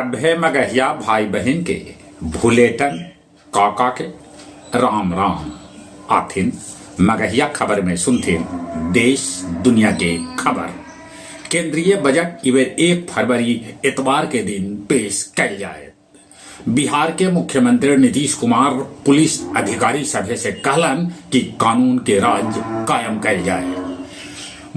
सभ्भे मगहिया भाई बहिन के भुलेटन काका के राम राम। आथिन मगहिया खबर में सुनथिन देश दुनिया के खबर। केंद्रीय बजट इबेर 1 फरवरी एतवार के दिन पेश कैल जाए। बिहार के मुख्यमंत्री नीतीश कुमार पुलिस अधिकारी सभे से कहलन कि कानून के राज कायम कैल जाए।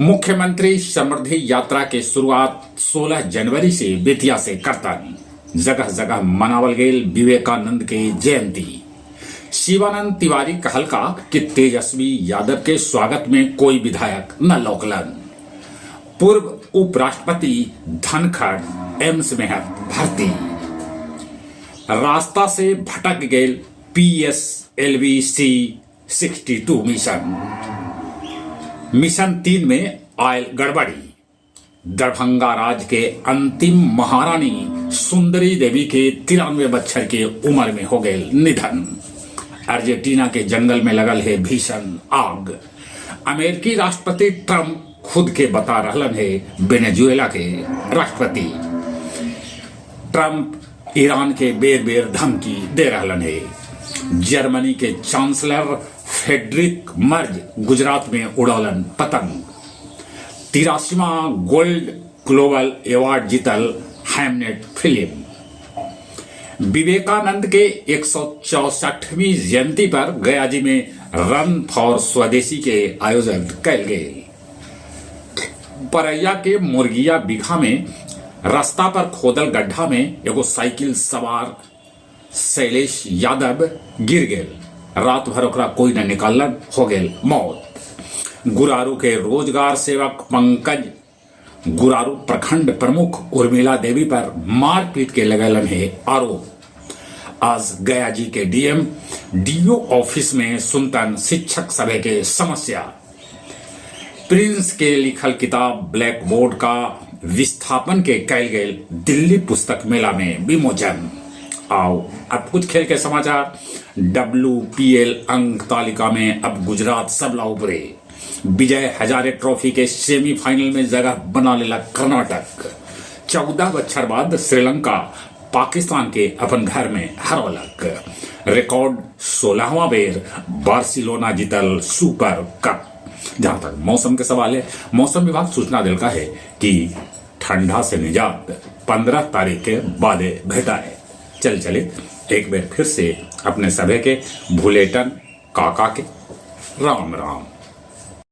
मुख्यमंत्री समृद्धि यात्रा के शुरुआत 16 जनवरी से बेतिया से करतन। जगह जगह मनावल गेल विवेकानंद के जयंती। शिवानंद तिवारी कहलका कि तेजस्वी यादव के स्वागत में कोई विधायक न लौकलन। पूर्व उपराष्ट्रपति धनखड़ एम्स में है भर्ती। रास्ता से भटक गेल PSLV C 62 mission. Mission 3 में आयल गड़बड़ी। दरभंगा राज के अंतिम महारानी सुंदरी देवी के 93 बच्छर के उम्र में हो गए निधन। अर्जेंटीना के जंगल में लगल है भीषण आग। अमेरिकी राष्ट्रपति ट्रंप खुद के बता रहलन है वेनेजुएला के राष्ट्रपति। ट्रंप ईरान के बेर बेर धमकी दे रहलन है। जर्मनी के चांसलर फ्रेडरिक मर्ज गुजरात में उड़ौलन पतंग। 83वां गोल्ड ग्लोबल अवार्ड जीतल हैमनेट फिल्म। विवेकानंद के 164वीं जयंती पर गया जी में रन फॉर स्वदेशी के आयोजन कैल गेल। परैया के मुर्गिया बिघा में रास्ता पर खोदल गड्ढा में एगो साइकिल सवार शैलेश यादव गिर गेल। रात भर ओकरा कोई न निकाललन, हो गेल मौत। गुरारू के रोजगार सेवक पंकज गुरारू प्रखंड प्रमुख उर्मिला देवी पर मारपीट के लगलन है आरोप। आज गया जी के डीएम do office में सुनतन शिक्षक सभा के समस्या। प्रिंस के लिखल किताब ब्लैक बोर्ड का विस्थापन के कैल गेल दिल्ली पुस्तक मेला में विमोचन। आओ अब कुछ खेल के समाचार। डब्ल्यूपीएल अंक तालिका में अब गुजरात सबला ऊपरे। विजय हजारे ट्रॉफी के सेमीफाइनल में जगह बना लेला कर्नाटक। 14 बच्छर बाद श्रीलंका पाकिस्तान के अपन घर में हरौलक। रिकॉर्ड 16वां बेर बार्सिलोना जीतल सुपर कप। जहां तक मौसम के सवाल है, मौसम विभाग सूचना दिलका है कि ठंडा से निजात 15 तारीख के बादे भेटाए। चल चले एक बेर फिर से अपने सभे के भुलेटन काका के राम राम।